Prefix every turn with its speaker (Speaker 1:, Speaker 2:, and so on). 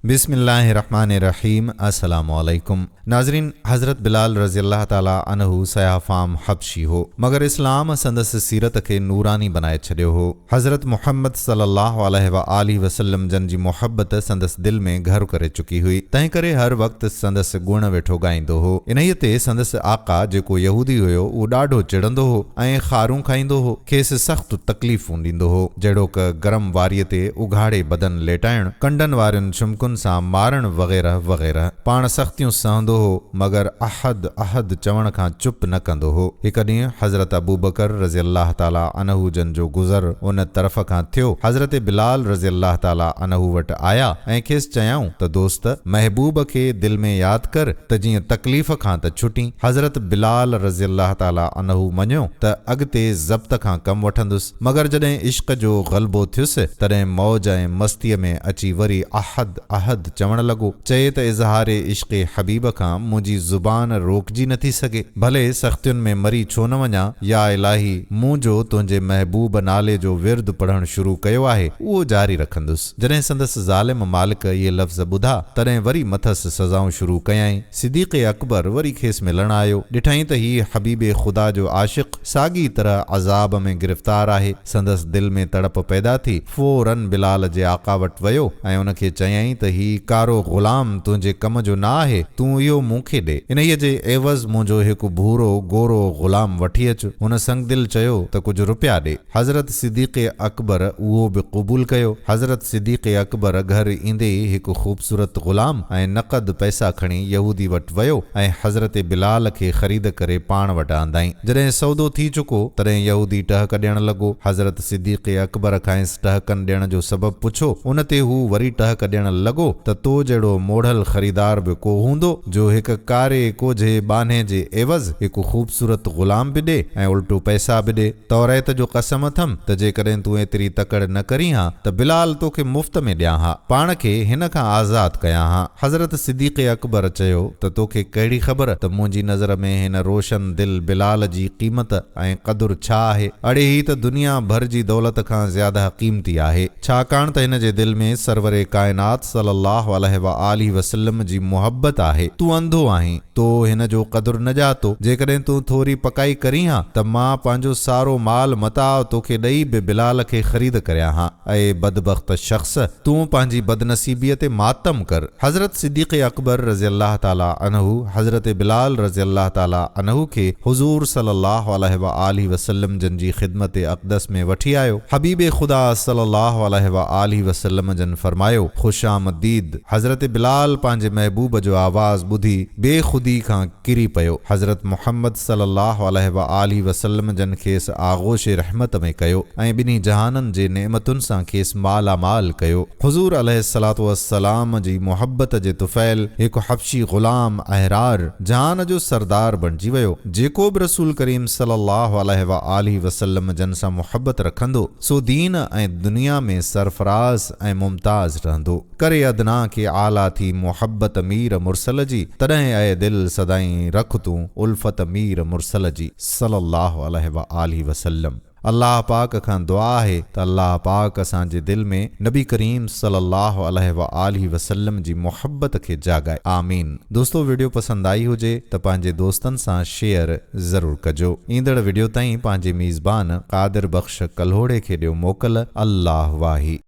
Speaker 1: بسم الله الرحمٰن الرحيم السلام عليڪم ناظرين حضرت بلال رضي الله تعالٰي عنه سياح فام حبشي هو مگر اسلام سندس سيرت کي نوراني بنائي ڇڏيو هو حضرت محمد صلي الله عليه واٰله وسلم جن جي محبت سندس دل ۾ گهر ڪري چڪي هئي تنهنڪري هر وقت سندس گڻ ويٺو ڳائيندو هو انهيء تي سندس آقا جيڪو يهودي هيو اهو ڏاڍو چڙندو هو ۽ خارون کائيندو هو کيس سخت تڪليفون ڏيندو هو، جهڙوڪ گرم واريء تي اگهاڙي بدن ليٽائڻ، ڪنڊن وارين چمڪن سان مارڻ وغيره وغيره. پاڻ سختيون سهندو هو، مگر احد احد چوڻ کان چپ نه ڪندو هو. هڪ ڏينهن حضرت ابوبڪر رضي الله تعاليٰ عنه جن جو گذر ان طرف کان ٿيو، حضرت بلال رضي الله تعاليٰ عنه وٽ آيا ۽ کيس چيائون ته دوست! محبوب کي دل ۾ ياد ڪر ته جيئن تڪليف کان ته ڇٽين. حضرت بلال رضي الله تعاليٰ عنه مڃيو ته اڳتي ضبط کان ڪم وٺندس، مگر جڏهن عشق جو غلبو ٿيس، تڏهن موج ۽ مستيء ۾ اچي وري احد احد چوڻ لڳو. چئي ته اظهار عشق حبيب کان منهنجي زبان روڪجي نٿي سگهي. ڀلي سختين ۾ مري ڇو نه وڃان، يا الاهي! مون جو تنهنجي محبوب نالي جو ورد پڙهڻ شروع ڪيو آهي، اهو جاري رکندس. جڏهن سندس ظالم مالڪ اهي لفظ ٻڌا، تڏهن وري مٿس سزائون شروع ڪيائين. صديق اڪبر وري کيس ملڻ آيو. ڏٺائين ته هي حبيب خدا جو عاشق ساڳي طرح عذاب ۾ گرفتار آهي. سندس دل ۾ تڙپ پيدا ٿي. فوراً بلال جي آقا وٽ ويو ۽ ان کي چيائين ته هي ڪارو غلام تنهنجي ڪم جو نه آهي، تون اهو مون کي ڏي. انهيء جي عيوض منهنجو هڪ ڀورو گورو غلام وٺي اچ. هن سنگدل چيو ته ڪجهه رپيا ڏي. حضرت صديق اڪبر اهو به قبول ڪيو. حضرت صديق اڪبر گهر ايندي ئي هڪ خوبصورت غلام ۽ نقد پئسا کڻي يهودي وٽ ويو ۽ حضرت بلال کي خريد ڪري پاڻ وٽ آندائين. جڏهن سودو ٿي چڪو، تڏهن يهودي ٽهڪ ڏيڻ لڳو. حضرت صديق اڪبر کانئس ٽهڪن ڏيڻ جو سبب پڇيو. ان تي هو وري ٽهڪ ڏيڻ لڳو ته تو جهڙو موڙهل خريدار به ڪو هوندو، جو هڪ ڪاري ڪوجهي ٻانهي جي عيوض هڪ خوبصورت غلام به ڏي ۽ الٽو پئسا به ڏي. توريت جو قسم اٿم ته جيڪڏهن تون ايتري تڪڙ نه ڪرين ها ته بلال توکي مفت ۾ ڏيان ها، پاڻ کي هن کان آزاد ڪيان ها. حضرت صديق اڪبر چيو ته توکي ڪهڙي خبر ته منهنجي نظر ۾ هن روشن دل بلال جي قيمت ۽ قدر ڇا آهي؟ اڙي هي ته دنيا ڀر جي دولت کان زياده قيمتي آهي. ڇاڪاڻ ته هن جي دل ۾ سرور ڪائنات صلي الله عليه واٰله وسلم جي محبت آهي. تون انڌو آهين. تو هن جو قدر نه ڄاتو. جيڪڏهن تون ٿوري پڪائي ڪرين ها ته مان پنهنجو سارو مال متاع توکي ڏئي به بلال کي خريد ڪريان ها. اي بدبخت شخص! تون پنهنجي بدنصيبيء تي ماتم ڪر. حضرت صديق اڪبر رضي الله تعالٰي عنه حضرت بلال رضي الله تعالٰي عنه کي حضور صلي الله عليه واٰله وسلم جن جي خدمت اقدس ۾ وٺي آيو. حبيب خدا صلي الله عليه واٰله وسلم جن فرمايو، خوش آمديد! حضرت بلال پنهنجي محبوب جو آواز ٻڌي بي خودي کان ڪري پيو. حضرت محمد صلي الله عليه واٰله وسلم جن کيس آغوش رحمت ۾ ڪيو ۽ ٻنهي جهانن جي نعمتن سان کيس مالا مال ڪيو. حضور عليه الصلوة والسلام جي محبت جي طفيل هڪ حبشي غلام احرار جهان جو سردار بڻجي ويو. جيڪو به رسول ڪريم صلي الله عليه واٰله وسلم جن سان محبت رکندو سو دين ۽ دنيا ۾ سرفراز ۽ ممتاز رهندو. ڪري ادنيٰ کي اعليٰ ٿي محبت مير مرسل جي، تڏهن اي دل سدائين رک تون الفت مير مرسل جي، صلي الله عليه واٰله وسلم. الله پاڪ کان دعا آهي ته الله پاڪ اسان جي دل ۾ نبي ڪريم صلي الله عليه واٰله وسلم جي محبت کي جاڳائي. آمين. دوستو وڊيو پسند آئي هجي ته پنهنجي دوستن سان شيئر ضرور ڪجو. ايندڙ وڊيو تائين پنهنجي ميزبان قادر بخش ڪلهوڙي کي ڏيو موڪل. الله واهي.